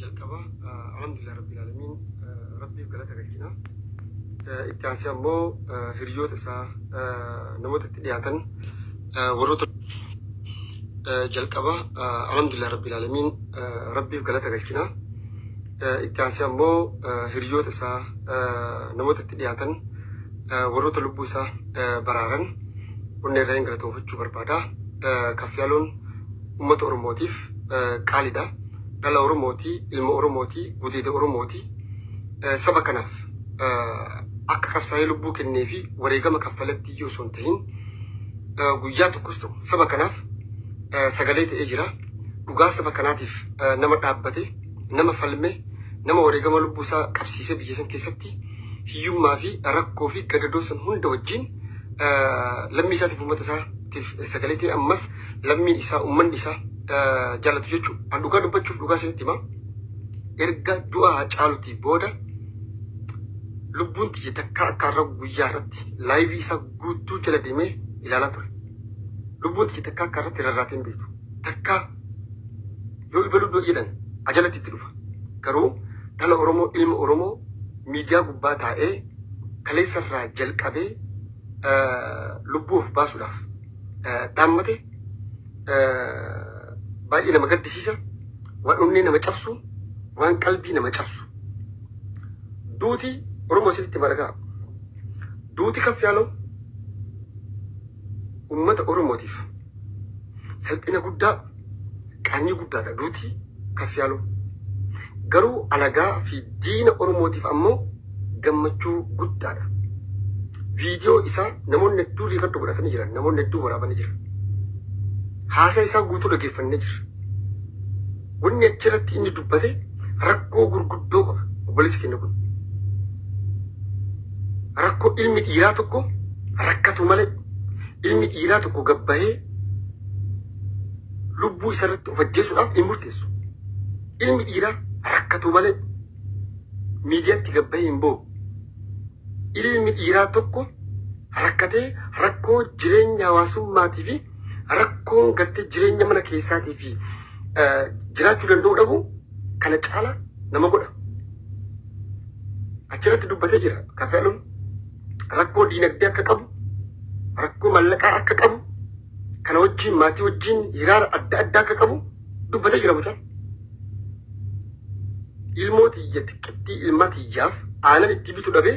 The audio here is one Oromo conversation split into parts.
Jalqaba alhamdulillah rabbil aalamiin, rabbiif galata galchina. Itti aansee ammoo hiriyoota isaa, namoota itti dhiyaatan, warroota jalqaba alhamdulillah rabbil aalamiin, rabbiif galata galchina. Itti aansee ammoo hiriyoota isaa, namoota itti dhiyaatan, warroota lubbuu isaa baraaran onnee irraa hin galatoomfachuu barbaada. Kaffiyaaloon uummata Oromootiif qaaliidha. Dhala Oromooti, ilma Oromooti, gudeeda Oromooti. Saba kanaaf akka qabsaa'ee lubbuu kennee fi wareegama kaffalatti iyyuu osoo hin tahin, guyyaa tokkos ta'u saba kanaaf sagalee ta'ee jira. Dhugaa saba kanaatiif nama dhaabbate, nama falme, nama wareegama lubbuu isaa qabsiisee biyya san keessatti hiyyummaa fi rakkoo fi gadadoo san hunda wajjin lammii isaatiif, uummata isaatiif sagalee ta'e, ammas lammiin isaa, uummanni isaa jaallatu jechuudha. An dhugaa dubbachuuf, dhugaa isinitti hima. Erga du'a Haacaaluutii booda lubbuun tiyya takka akka har'a guyyaa irratti live isaa guutuu jala deemee ilaalaa ture. Lubbuun tiyya takka akka irratti rarraatee hin beektu. Takka yoo ibaluu du'a jedhan ajalatti itti dhufa. Garuu dhala Oromoo, ilma Oromoo miidiyaa gubbaa taa'ee kaleessa irraa jalqabee lubbuu of baasuudhaaf dhaammate baay'ee nama gaddisiisa. Waan onnee nama cabsu, waan qalbii nama cabsu. Duuti Oromoo isinitti maragaa. Duuti Kaffiyaaloo uummata Oromootiif salphina guddaa, qaanyii guddaadha duuti Kaffiyaaloo. Garuu alagaa fi diina Oromootiif ammoo gammachuu guddaadha. Viidiyoo isaa namoonni hedduu record godhatanii jiran, namoonni hedduu waraabanii jiran. Haasaa isaa guutuu dhaggeeffannee jira. Wanni achirratti inni dubbate rakkoo gurguddoo qaba obboleessi keenya kun. Rakkoo ilmi dhiiraa tokko rakkatu malee ilmi dhiiraa tokko gabbahee lubbuu isarratti of ajjeesuudhaaf hin murteessu. Ilmi dhiiraa rakkatu malee miidiyaatti gabbahee hin boo'u. Ilmi dhiiraa tokko rakkatee rakkoo jireenya hawaasummaatii fi rakkoon gartee jireenya mana keessaatii fi jiraachuu danda'u dhabu kana caala nama godha. Achirratti dubbatee jira. Kaffaaluun rakkoo diinagdee akka qabu, rakkoo mallaqaa akka qabu, kana wajjin maatii wajjin hiraara adda addaa akka qabu dubbatee jira mucaan. Ilmoo tiyya xiqqittii, ilma tiyyaaf aanan itti bitu dhabee,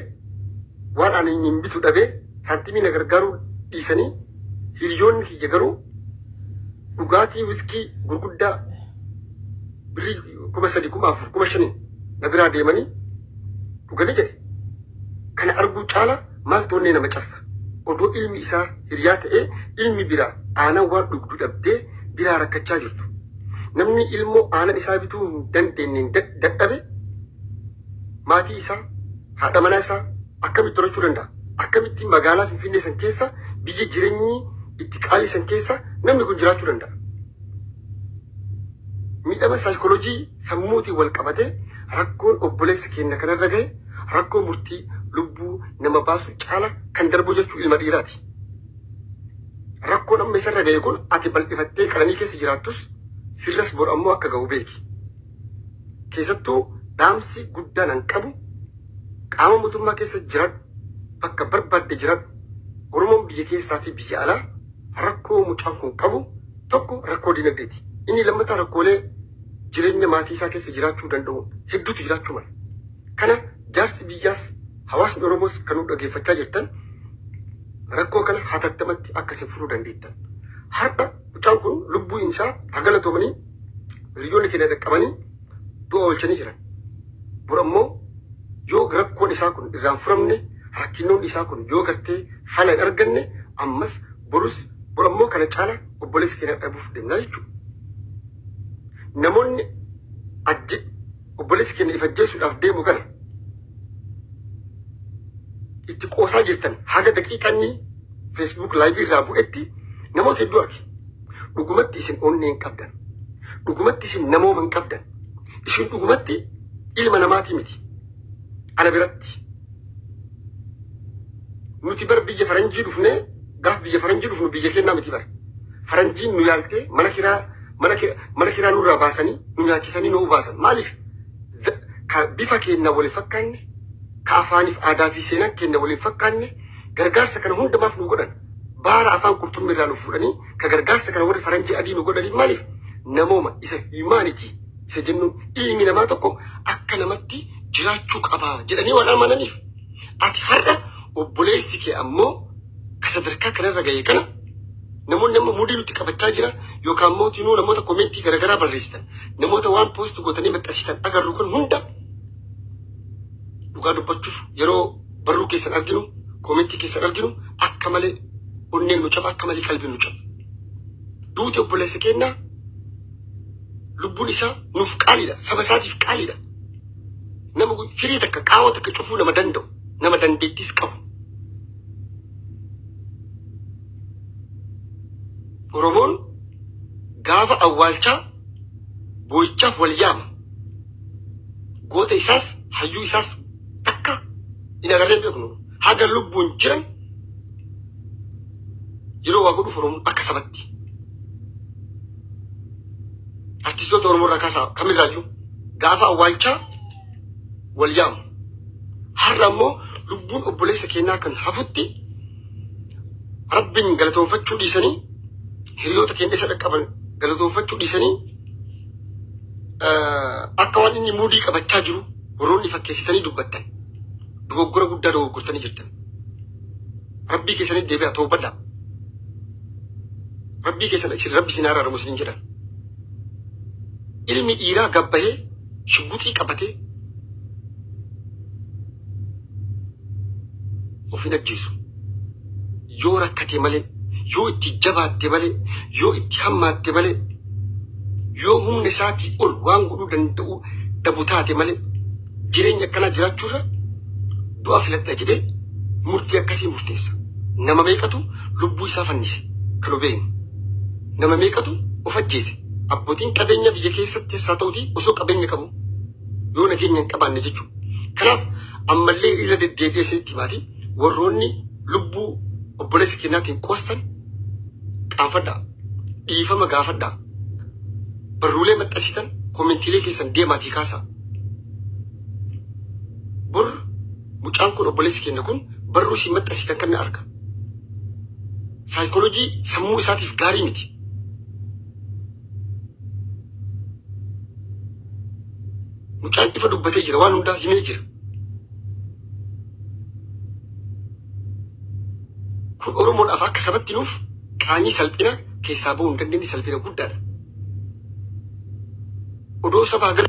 waan aanan hin bitu dhabee, saantimii na gargaaruu dhiisanii, hiriyoonni kiyya garuu dhugaatii wiskii gurguddaa birrii 3000, 4000, 5000 na biraa deemanii dhuganii jedhe. Kana arguu caala maaltu onnee nama cabsa? Odoo ilmi isaa hiriyaa ta'ee ilmi biraa aanan waan dhugdu dhabdee biraa rakkachaa jirtu. Namni ilmoo aanan isaa bituu hin dandeenye dadhabe maatii isaa, haadha manaa isaa akkamitti horachuu danda'a? Akkamitti magaalaa Finfinnee san keessa, biyya jireenyi itti qaalii san keessa namni kun jiraachuu danda'a? Miidhama saayikooloojii sammuutiin wal qabatee rakkoon obboleessa keenya kanarra gahe rakkoo murtii lubbuu nama baasu caala kan darbu jechuu ilma dhiiraati. Rakkoon amma isarra gahe kun ati bal'ifattee qananii keessa jiraattus sirras bor ammoo akka gahu beeki. Keessattuu dhaamsi guddaan an qabu, qaama mootummaa keessa jiradhu, bakka barbaadde jiradhu, Oromoon biyya keessaa fi biyya alaa rakkoo mucaan kun qabu tokko rakkoo diinagdeeti. Inni lammataa rakkoolee jireenya maatii isaa keessa jiraachuu danda'u hedduutu jiraachuu mala. Kana jaarsi biyyaas, hawaasni Oromoos kan nu dhaggeeffachaa jirtan, rakkoo kana hatattamatti akka isin furuu dandeettan. Har'a mucaan kun lubbuun isaa haa galatoomanii, hiriyoonni keenya dhaqqabanii du'a oolchanii jiran. Bor ammoo yoo rakkoon isaa kun irraan furamne, rakkinnoon isaa kun yoo gartee fala hin arganne, ammas borus bor ammoo kana caala obboleessa keenya dhabuuf deemnaa jechuudha. Namoonni obboleessi keenya if ajjeesuudhaaf deemu kana itti qoosaa jirtan, haga daqiiqanni Facebook live irraa bu'etti namoota hedduu arge. Dhugumatti isin onnee hin qabdan. Dhugumatti isin namooma hin qabdan. Isin dhugumatti ilma namaatii miti. Ana biratti. Nuti bar biyya faranjii dhufnee, gaaf biyya faranjii dhufnu biyya kennaa miti bar. Faranjiin nu yaaltee mana kiraa nurraa baasanii nu nyaachisanii nu baasan. Maaliif? Ka bifa keenya waliin fakkaanne, ka afaaniif aadaa fi seenaan keenya waliin fakkaanne gargaarsa kana hundumaaf nu godhan. Baara afaan qurxummii irraa nu fuudhanii ka gargaarsa kana warri faranjii adii nu godhanii maaliif? Namooma isa humanity isa jennuun ilmi namaa tokko akka namatti jiraachuu qaba jedhanii waan amananiif. Ati har'a obboleessi kee ammoo ka sadarkaa kanarra gahe kana namoonni amma mudii nutti qabachaa jira yookaan immoo tinuu namoota commentii garaagaraa barreessitan, namoota waan post gootanii maxxansitan agarru kun hunda, dhugaa dubbachuuf yeroo barruu keessan arginu, commentii keessan arginu, akka malee onneen nu caba, akka malee qalbiin nu caba. Duuti obboleessa keenyaa, lubbuun isaa nuuf qaaliidha, saba isaatiif qaaliidha. Nama firii takka qaawwa takka cufuu nama danda'u, nama dandeettiis qabu. Oromoon gaafa awwaalchaa boo'ichaaf wal yaama. Goota isaas hayyuu isaas takka hin agarree beeknu. Haga lubbuun jiran yeroo waa godhuuf Oromoon akka sabatti. Artistoota Oromoo irraa kaasaa kamirraayyuu gaafa awwaalchaa wal yaamu. Har'a ammoo lubbuun obboleessa keenyaa kan hafutti Rabbiin galatoonfachuu dhiisanii, hiriyoota keenya isa dhaqqaban galatoonfachuu dhiisanii, akka waan inni muudii qabachaa jiru warroonni fakkeessitanii dubbattan dogoggora guddaa dogoggortanii jirtan. Rabbii keessanitti deebi'aa, toobadhaa. Rabbii keessan isin Rabbi isin araaramu isin jedhan. Ilmi dhiiraa gabbahee shugguxii qabatee of hin ajjeesu. Yoo rakkate malee, yoo itti jabaatte malee, yoo itti hammaatte malee, yoo humna isaatii ol waan godhuu danda'u dhabu taate malee, jireenya akkanaa jiraachuurra du'a filadha jedhee murtii akkasii murteessa. Nama meeqatu lubbuu isaa fannise kan beeknu. Nama meeqatu of ajjeese. Abbootiin qabeenya biyya keessatti haa ta'uti osoo qabeenya qabu yoo nageenya hin qabaanne jechuudha. Kanaaf ammallee irra deddeebi'ee isinitti himaati, warroonni lubbuu obboleessa keenyaatiin qoostan qaanfadhaa. Dhiifama gaafadhaa. Barruulee maxxansitan commentiilee keessan deemaatii kaasaa. Bor mucaan kun, obboleessi keenya kun, barruu isin maxxansitan kan arga. Saayikooloojii sammuu isaatiif gaarii miti. Mucaan ifa dubbatee jira, waan hundaa himee jira. Kun Oromoodhaaf akka sabatti nuuf qaanii salphina keessaa bahuu hin dandeenye, salphina guddaadha. Odoo sabaa gara